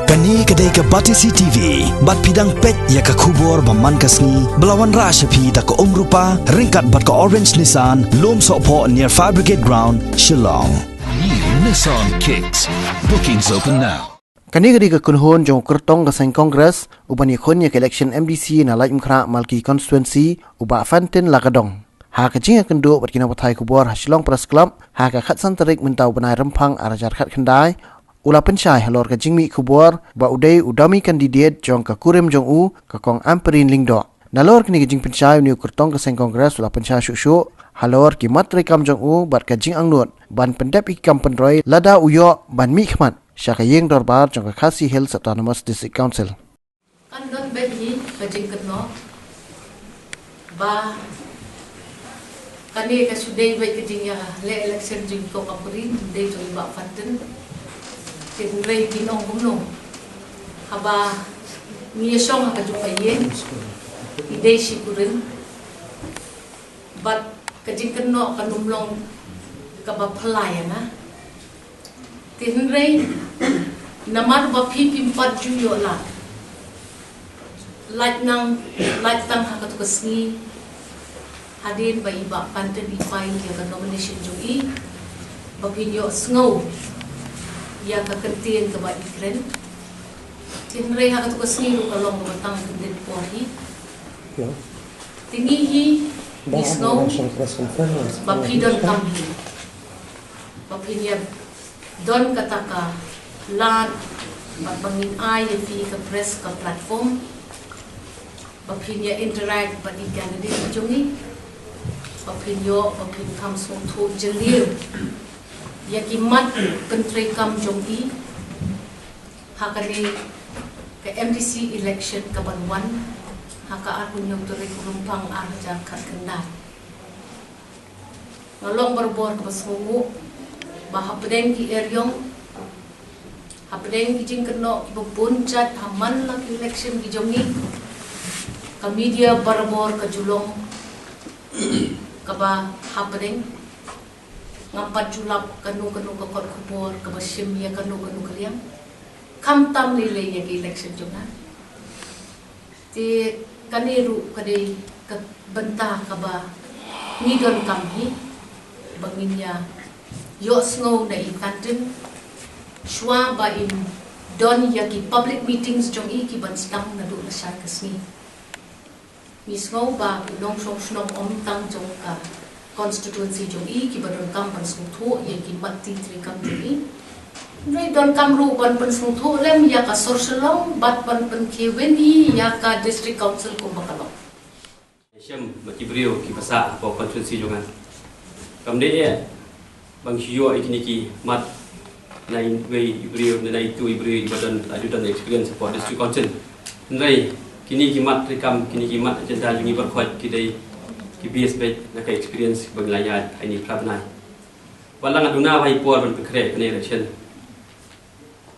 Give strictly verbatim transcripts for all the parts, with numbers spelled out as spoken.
Kane ka dei ka Batesi T V, bad phi dang peit ïa ka khubor ba man ka sngi, ba la wanrah sha phi da ka Umrupa, ryngkat bad ka Orange Nissan, Lumsohphoh near Fire Brigade Ground, Shillong. New Nissan Kicks. Bookings open now. Kane ka dei ka kynhun jong u kyrtong ka seng Congress, u ban ïakhun ïa ka election M D C na Laitumkhrah Malki constituency, u Bah Fantin Lakadong. Ha ka jingïakynduh bad ki nongpathai khubor ha Shillong Press Club, ha ka khatsan tarik mynta u bnai Rymphang ar hajar khatkhyndai, u la pynshai halor ka jingmih khubor ba u dei u dummy candidate jong ka kurim jong u, ka Kong Ampareen Lyngdoh. Nalor kane ka jingpynshai, une u kyrtong ka seng Congress u la pynshai shuh shuh halor ki mat treikam jong u bad ka jingangnud ban pyndep ïa ki kam pynroi lada u ïoh ban mihkhmat sha ka ïing dorbar jong ka Khasi Hills Autonomous District Council. Kan don beit hi ka jingkynnoh ba kane ka shu dei beit ka jingïaleh election jong i Kong Ampareen, dei jong i Bah Fantin. Te hynrei phin ong kumno haba ngi ïashong ha ka jong ka ïing, i dei shi kurim. Bad ka jingkynnoh kan ym long kaba phylla ïa nga. Te hynrei namar ba phi phim pat ju ïoh lad, lait nang, lait tang ha katu ka sngi, hadien ba i Bah Fantin i file ïa ka nomination jong i, ba phin ïohsngew ïa ka kyntien kaba i kren. Te hynrei ha katu ka sngi ruh ka long kaba tang kyndit por hi. Te ngi hi ngi sngew ba phi donkam hi, ba phin ïa don kata ka lad, bad ba ngin ai ïa phi ka press ka platform, ba phin ïa interact bad i candidate jong i, ba phin ïoh, ba phin kham sngewthuh jylliew ïa ki mat pyntreikam jong i ha kane ka M D C election kaban wan ha ka arphew hynñiew tarik u Rymphang ar hajar khatkhyndai. Nga long barabor kaba sngewnguh ba hapdeng ki eriong, hapdeng ki jingkynnoh kiba bun jait ha man la ki election ki jong ngi, ka media barabor ka ju long kaba hapdeng. Ngam pat ju lap kano kano ka kot khubor kaba shim ïa kano kano ka liang, khamtam lei lei ïa ka election jong nga. Te kane ruh ka dei ka bynta kaba ngi donkam hi, ba ngin ïa ïohsngew na i Fantin shuwa ba in don ïa ki public meetings jong i kiban sdang naduh lashai ka sngi. Ngi sngew ba ki nongshong shnong ym tang jong ka constituency jong i kiba donkam ban sngewthuh ïa ki mat treikam jong i, hynrei donkam ruh ban pynsngewthuh lem ïa ka sor Shillong bad ban pynkhie win i ïa ka District Council kumba ka long. Shem bad ki briew kiba sah hapoh constituency jong nga. Kam dei eh ba ngi shu ïoh ïa kine ki mat na iwei i briew, na itu i briew iba don, la ju don experience hapoh District Council. Hynrei kine ki mat treikam, kine ki mat agenda jong ngi baroh khoit ki dei ki base beit na ka experience ba ngi la ïaid ha ine i phra bnai. Wat la nga duna ba i por ban pynkhreh kane election.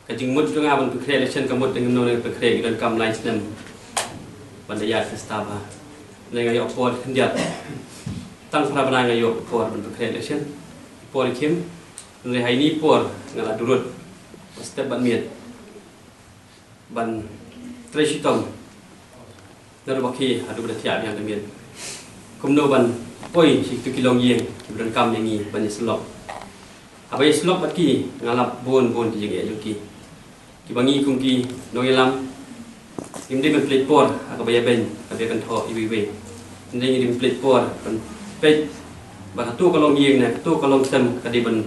Ka jingmut jong nga ban pynkhreh election ka mut da ngim nang pynkhreh, ngi donkam lai snem ban da ïaid ka star ba. Hynrei nga ïoh por khyndiat. Tang phra bnai nga ïoh por ban pynkhreh election. Por i khim. Hynrei ha ine i por nga la durut ban step bad miet, ban trei shitom. Naduh ba khie haduh ba da thiah biang ka miet. Kumno ban poi sha kitu ki longïing kiba donkam ïa ngi ban ïasyllok. Haba ïasyllok bad ki, nga lap bun bun ki jingeh jong ki. Kiba ngi kum ki nongïalam, ngim dei ban pynleit por ha kaba ïabeiñ, kaba ïakynthoh iwei iwei. Ngim dei, ngi dei ban pynleit por ban peit ba kato ka longïing ne kato ka longsem ka dei ban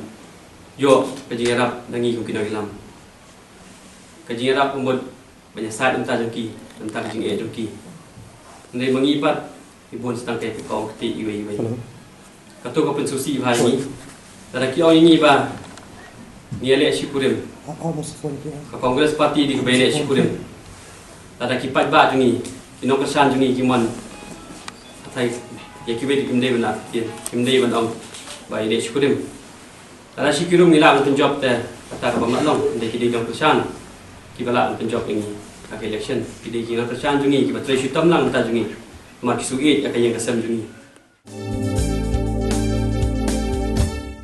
ïoh ka jingïarap na ngi kum ki nongïalam. Ka jingïarap ka mut ban ïasaid na ka bynta jong ki, na ka bynta ka jingeh jong ki. Hynrei ma ngi pat, ngi bun sdang ka ïa ka kong kti iwei iwei. Hello. Kato ka pynsngewsih bha ïa ngi. Lada ki ong ïa ngi ba ngi ïaleh shi kurim, ka Congress Party dei kaba ïaleh shi kurim. Lada ki paidbah jong ngi, ki nongkyrshan jong ngi ki mon, katai ïa kiwei de kim dei ban, kim dei ban ong ba ïaleh shi kurim. Lada shi kurim ngi lah ban pynjop te kata kaba mat long, hynrei ki dei ki nongkyrshan kiba lah ban pynjop ïa ngi ha ka election. Ki dei ki nongkyrshan jong ngi kiba trei shitom lang na ka bynta jong ngi. Namar ki sngewieit ïa ka ïing ka sem jong ngi.